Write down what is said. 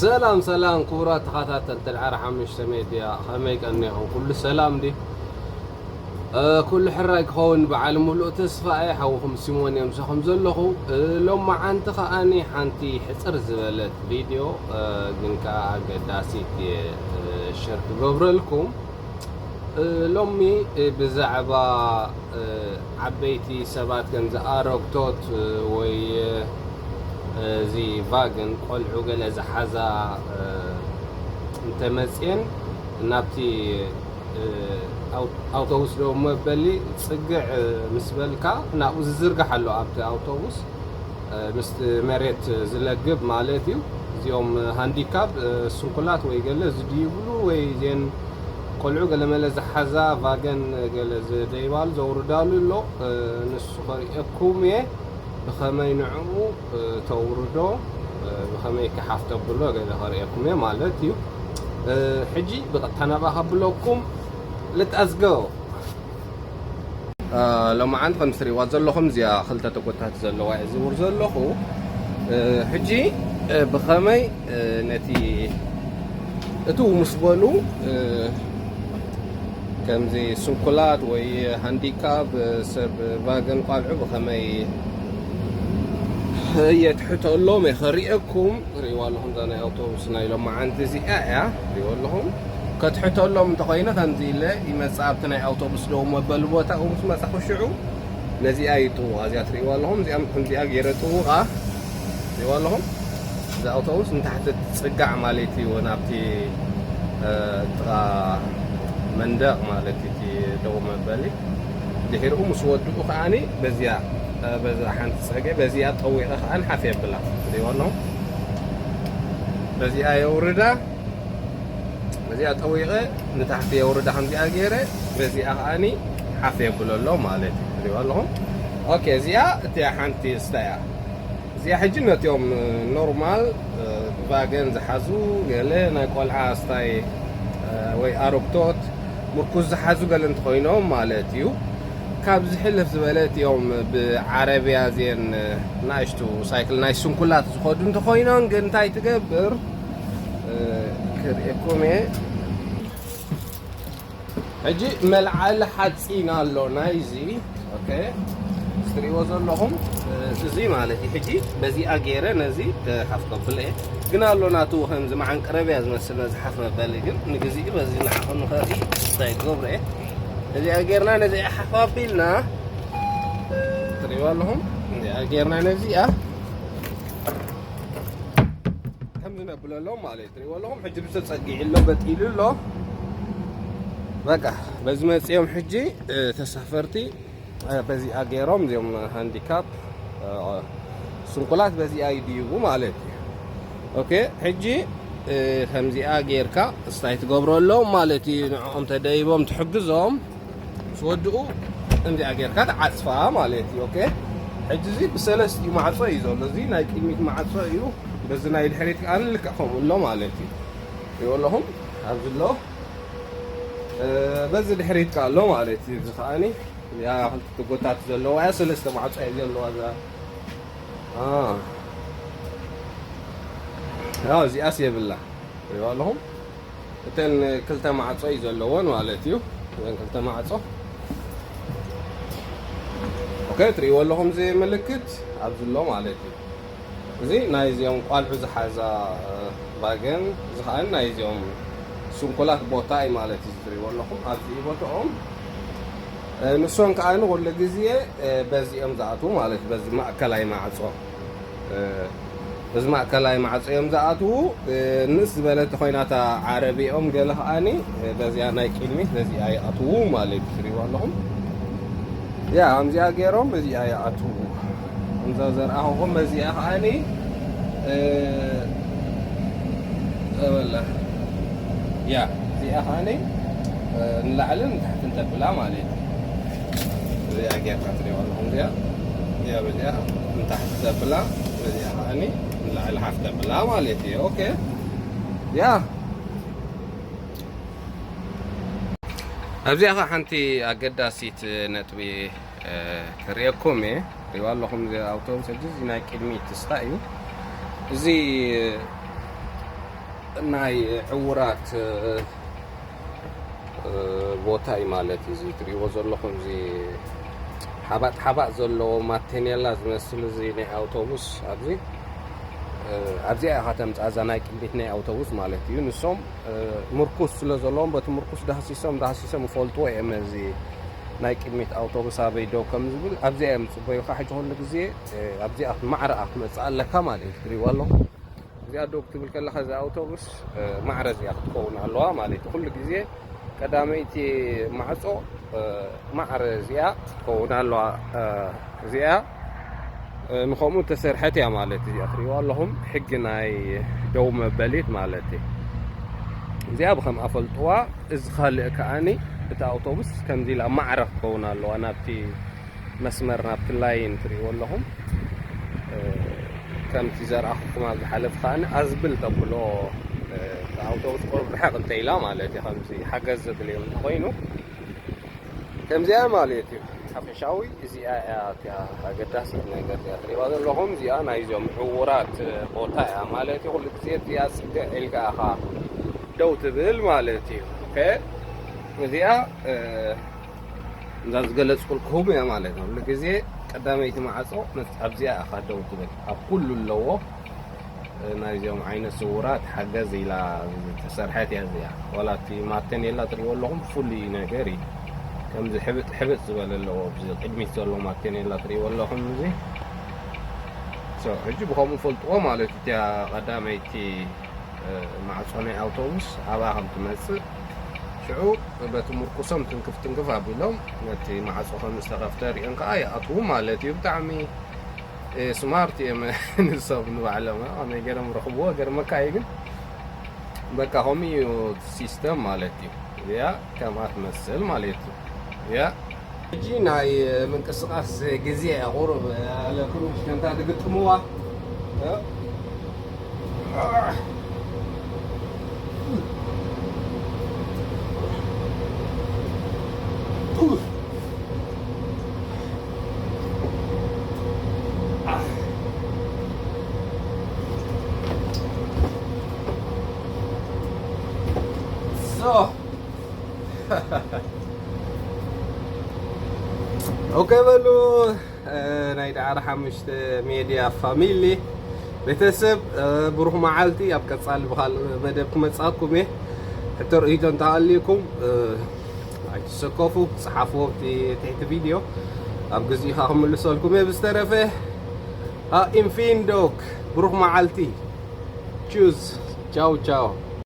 ሰላም ሰላም ክቡራት ተኸታተልቲ ድዓር ሓሙሽተ ሜድያ፣ ከመይ ቀኒኹም? ኩሉ ሰላም ድዩ? እ፣ ኩሉ ሕራይ ክኸውን በዓል ሙሉእ ተስፋ እየ። ሓውኹም ሲሞን እየ ምሳኹም ዘለኹ። እ፣ ሎማዓንቲ ከኣኒ ሓንቲ ሕፅር ዝበለት ቪድዮ፣ እ፣ ግን ከኣ ኣገዳሲት እየ፣ እ፣ ሸር ክገብረልኩም። እ፣ ሎሚ፣ እ፣ ብዛዕባ፣ እ፣ ዓበይቲ ሰባት ከምዚ ኣረግቶት፣ እ፣ ወይ፣ እ፣ እዚ ቫገን ቆልዑ ገለ ዝሓዛ፣ እ፣ እንተመጽየን ናብቲ፣ እ፣ ኣው-፣ ኣውቶቡስ ደው መበሊ ጽግዕ፣ እ፣ ምስ በልካ ናብኡ ዝዝርጋሕ ኣሎ ኣብቲ ኣውቶቡስ። እ፣ ምስቲ መሬት ዝለግብ ማለት እዩ። እዚኦም ሃንዲካፕ፣ እ፣ ስንኩላት ወይ ገለ ዝድይብሉ ወይ እዚአን ቆልዑ ገለመለ ዝሓዛ ቫገን ገለ ዝደይባሉ ዘውርዳሉ ኣሎ። እ፣ ንሱ ከርእየኩም እየ። ብኸመይ ንዕኡ፣ እ፣ ተውርዶ፣ እ፣ ብኸመይ ክሓፍ ተብሎ ገለ ከርእየኩም እየ ማለት እዩ። እ፣ ሕጂ ብቐጥታ ናብኣ ከብለኩም። Let us go። እ፣ ሎማዓንቲ ከም ትሪእዋ ዘለኹም እዚኣ ክልተ ተጎታት ዘለዋ እየ ዝውር ዘለኹ። እ፣ ሕጂ፣ እ፣ ብኸመይ፣ እ፣ ነቲ እትው ምስ በሉ፣ እ፣ ከምዚ ስንኩላት ወይ ሃንዲካፕ፣ እ፣ ሰብ ቫገን ቋልዑ ብኸመይ የትሕተሎም እየ ከርእየኩም። ትሪእዋ ኣለኹም እዛ ናይ ኣውቶቡስ ናይ ሎማዓንቲ እዚኣ እያ። ትሪእዎ ኣለኹም። ከትሕተሎም እንተኾይነ ከምዚ ኢለ ይመጽእ ኣብቲ ናይ ኣውቶቡስ ደው መበሊ ቦታ፣ ምስ መጻኹ ሽዑ ነዚኣ ይጥውቓ። እዚኣ ትሪእዋ ኣለኹም። እዚኣ ከምዚኣ ገይረ ጥውቓ። ትሪእዋ ኣለኹም። እዚ ኣውቶቡስ ንታሕቲ ትጽጋዕ ማለት እዩ፣ ናብቲ፣ እ፣ ጥቓ መንደቕ ማለት እዩ፣ እቲ ደው መበሊ። ድሒርኡ ምስ ወድኡ ከኣኒ በዚኣ፣ እ፣ በዛ ሓንቲ ጸገ፣ በዚኣ ጠዊቐ ከኣኒ ሓፍ የብላ። ትሪእዋ ኣለኹም። በዚኣ የውርዳ። በዚኣ ጠዊቐ ንታሕቲ የውርዳ ከምዚኣ ገይረ፣ በዚኣ ከኣኒ ሓፍ የብሎ ኣሎ ማለት እዩ። ትሪእዋ ኣለኹም። ኦኬ፣ እዚኣ እቲኣ ሓንቲ ስታ እያ። እዚኣ ሕጂ ነቲኦም ኖርማል፣ እ፣ ቫገን ዝሓዙ ገለ ናይ ቆልዓ ስታይ፣ እ፣ ወይ ኣረግቶት ምርኩስ ዝሓዙ ገለ እንተኾይኖም ማለት እዩ። ካብዚ ሕልፍ ዝበለ እቲኦም ብዓረብያ እዚአን፣ እ፣ ንኣሽቱ ሳይክል ናይ ስንኩላት ዝኸዱ እንተኾይኖም ግን እንታይ ትገብር? እ፣ ክርእየኩም እየ። ሕጂ መልዓሊ ሓፂን ኣሎ ናይዚ። ኦኬ፣ ትሪእዎ ዘለኹም፣ እ፣ እዚ ማለት እዩ። ሕጂ በዚኣ ገይረ ነዚ ክሓፍ ከብሎ እየ። ግን ኣሎ ናቱ ከምዚ መዓንቀረብያ ዝመስል ነዚ ሓፍ መበሊ፣ ግን ንግዚኡ በዚ ንዓኹም ንኸርኢ እንታይ ክገብሮ እየ። እዚኣ ጌርና ነዚኣ ሓፍ ኣቢልና፣ ትሪእዎ ኣለኹም። እዚኣ ጌርና ነዚኣ ከምዚ ነብሎ ኣሎ ማለት እዩ። ትሪእዎ ኣለኹም። ሕጂ ብዝተጸጊዑ ኣሎ፣ በጢሉ ኣሎ። በቃ በዚ መጺኦም ሕጂ፣ እ፣ ተሳፈርቲ፣ እ፣ በዚኣ ገይሮም፣ እዚኦም ሃንዲካፕ፣ እ፣ ስንኩላት በዚኣ ይድይቡ ማለት እዩ። ኦኬ፣ ሕጂ፣ እ፣ ከምዚኣ ጌርካ ስታይ ትገብረሎም ማለት እዩ። ንዕኦም ተደይቦም ትሕግዞም። ምስ ወድኡ እንዲኣ ጌርካ ትዓጽፋ ማለት እዩ። ኦኬ፣ ሕጂ እዚ ብሰለስቲኡ ማዕጾ እዩ ዘሎ። እዚ ናይ ቅድሚት ማዕጾ እዩ። በዚ ናይ ድሕሪት ከኣ ልክዕ ከምኡ ኣሎ ማለት እዩ። ይኸውልኹም ኣብዚ ኣሎ። እ፣ በዚ ድሕሪት ከኣ ኣሎ ማለት እዩ። እዚ ከኣኒ ያ ክልተ ጎታት ዘለዋ እያ፣ ሰለስተ ማዕጾ እያ ዘለዋ እዛ። አ። ያው እዚኣስ የብላ። ይኸውልኹም እተን ክልተ ማዕጾ እዩ ዘለወን ማለት እዩ። እተን ክልተ ማዕጾ። ኦኬ፣ ትሪእዎ ኣለኹም እዚ ምልክት ኣብዚ ኣሎ ማለት እዩ። እዚ ናይዚኦም ቋልዑ ዝሓዛ፣ እ፣ ቫገን፣ እዚ ከኣ ናይዚኦም ስንኩላት ቦታ እዩ ማለት እዩ። ትሪእዎ ኣለኹም ኣብዚ ቦታኦም። እ፣ ንሶም ከኣ ንኹሉ ግዜ፣ እ፣ በዚኦም ዝኣትዉ ማለት እዩ፣ በዚ ማእከላይ ማዕጾ። እ፣ በዚ ማእከላይ ማዕጾ እዮም ዝኣትዉ። እ፣ ንእስ ዝበለት ኮይና እታ ዓረብኦም ገለ ከኣኒ፣ እ፣ በዚኣ ናይ ቅድሚት በዚኣ ይኣትዉ ማለት እዩ። ትሪእዋ ኣለኹም። ያ፣ ከምዚኣ ገይሮም በዚኣ ይኣትዉ። ከምዛ ዘርኣኹኹም በዚኣ ከኣኒ፣ እ፣ እበላ። ያ፣ እዚኣ ከኣኒ፣ እ፣ ንላዕልን ንታሕትን ተብላ ማለት እዩ። እዚኣ ጌርካ ትሪእዋ ኣለኹም እዚኣ። ያ፣ በዚኣ ንታሕቲ ተብላ፣ በዚኣ ከኣኒ ንላዕሊ ሓፍ ተብላ ማለት እዩ። ኦኬ። ያ። ኣብዚኣ ኸዓ ሓንቲ ኣገዳሲት ነጥቢ፣ እ፣ ክርእየኩም እየ። ሪዋ ኣለኹም፣ እዚ ኣውቶቡስ ሕጂ እዚ ናይ ቅድሚት ስታ እዩ። እዚ ናይ ዕውራት ቦታ እዩ ማለት እዩ። እዚ ትሪእዎ ዘለኹም እዚ ሓባጥ ሓባጥ ዘለዎ ማቴኔላ ዝመስል እዚ ናይ ኣውቶቡስ ኣብዚ ኣብዚኣ ኢኻ ተምፅኣ እዛ ናይ ቅድሚት ናይ ኣውቶቡስ ማለት እዩ። ንሶም ምርኩስ ስለ ዘለዎም በቲ ምርኩስ ዳህሲሶም ዳህሲሶም ይፈልጥዎ እዮም። እዚ ናይ ቅድሚት ኣውቶቡስ ኣበይ ደው ከም ዝብል ኣብዚኣ እዮም ዝፅበዩካ። ሕጂ ኩሉ ግዜ ኣብዚኣ ማዕረኣ ክመፅእ ኣለካ ማለት እዩ። ትሪእዋ ኣለኹም እዚኣ ደው ክትብል ከለኻ እዛ ኣውቶቡስ ማዕረ እዚኣ ክትከውን ኣለዋ ማለት እዩ። ኩሉ ግዜ ቀዳመይቲ ማዕፆ ማዕረ እዚኣ ክትከውን ኣለዋ። እዚኣ ንከምኡ ተሰርሐት እያ ማለት እዚኣ ትሪእዋ ኣለኹም ሕጊ ናይ ደው መበሊት ማለት እዩ። እዚኣ ብከምኣ ፈልጥዋ። እዚ ካልእ ከዓኒ እቲ ኣውቶቡስ ከምዚ ኢላ ማዕረ ክትከውን ኣለዋ ናብቲ መስመር ናብቲ ላይን ትሪእዎ ኣለኹም። ከምቲ ዘርኣኹኩም ኣብ ዝሓለፍ ከዓኒ ኣዝብል ተብሎ ኣውቶቡስ ቁሩብ ርሕቕ እንተ ኢላ ማለት እዩ። ከምዚ ሓገዝ ዘድልዮም እንተኮይኑ ከምዚኣ ማለት እዩ። ሓፈሻዊ እዚኣ እያ እቲያ ኣገዳሲት ነገር እያ ትሪእዋ ዘለኹም። እዚኣ ናይዞም ዕውራት ቦታ እያ ማለት እዩ። ኩሉ ግዜ እዚኣ ፅግዕ ኢልካ ኢኻ ደው ትብል ማለት እዩ። እዚኣ እንዛ ዝገለፅኩልኩም እያ ማለት ነው። ኩሉ ግዜ ቀዳመይቲ ማዕፆ ኣብዚኣ ኢኻ ደው ትብል ኣብ ኩሉ ኣለዎ። ናይዚኦም ዓይነት ስውራት ሓገዝ ኢላ ዝተሰርሐት እያ እዚኣ። ዋላ እቲ ማተኔላ ትሪእዎ ኣለኹም ፍሉይ ነገር እዩ። ከምዚ ሕብጥ ሕብጥ ዝበለ ኣለዎ ኣብዚ ቅድሚት ዘሎ ማተኔላ ትሪእዎ ኣለኹም እዚ ሕጂ ብከምኡ ፈልጥዎ ማለት እዩ። እቲያ ቀዳመይቲ ማዕፆ ናይ ኣውቶቡስ ኣብኣ ከም ትመፅእ ሽዑ በቲ ምርኩሶም ትንክፍ ትንክፍ ኣቢሎም ነቲ ማዕፆ ከም ዝተኸፍተ ሪኦም ከዓ ይኣትዉ ማለት እዩ። ብጣዕሚ ስማርት እዮም ንሶም ንባዕሎም ከመይ ገይሮም ረኽብዎ ገርመካ እዩ። ግን በቃ ከምኡ እዩ ሲስተም ማለት እዩ። እዚኣ ከምኣ ትመስል ማለት እዩ። እያ ሕጂ ናይ ምንቅስቃስ ግዜ እያ ቁሩብ ኣለክሩሽ ከምታ ትግጥምዋ ኦኬ በሉ ናይ ዳዕሮ ሓሙሽተ ሜድያ ፋሚሊ ቤተሰብ ብሩኽ መዓልቲ። ኣብ ቀፃሊ ብካልእ መደብ ክመፃኩም እየ። ሕቶ ርእይቶ እንተሃልዩኩም ኣይትሰከፉ፣ ፀሓፍዎ ኣብቲ ትሕቲ ቪድዮ ኣብ ግዜኡ ከዓ ክምልሰልኩም እየ። ብዝተረፈ ኢንፊንዶክ ብሩኽ መዓልቲ። ቹዝ ቻው ቻው።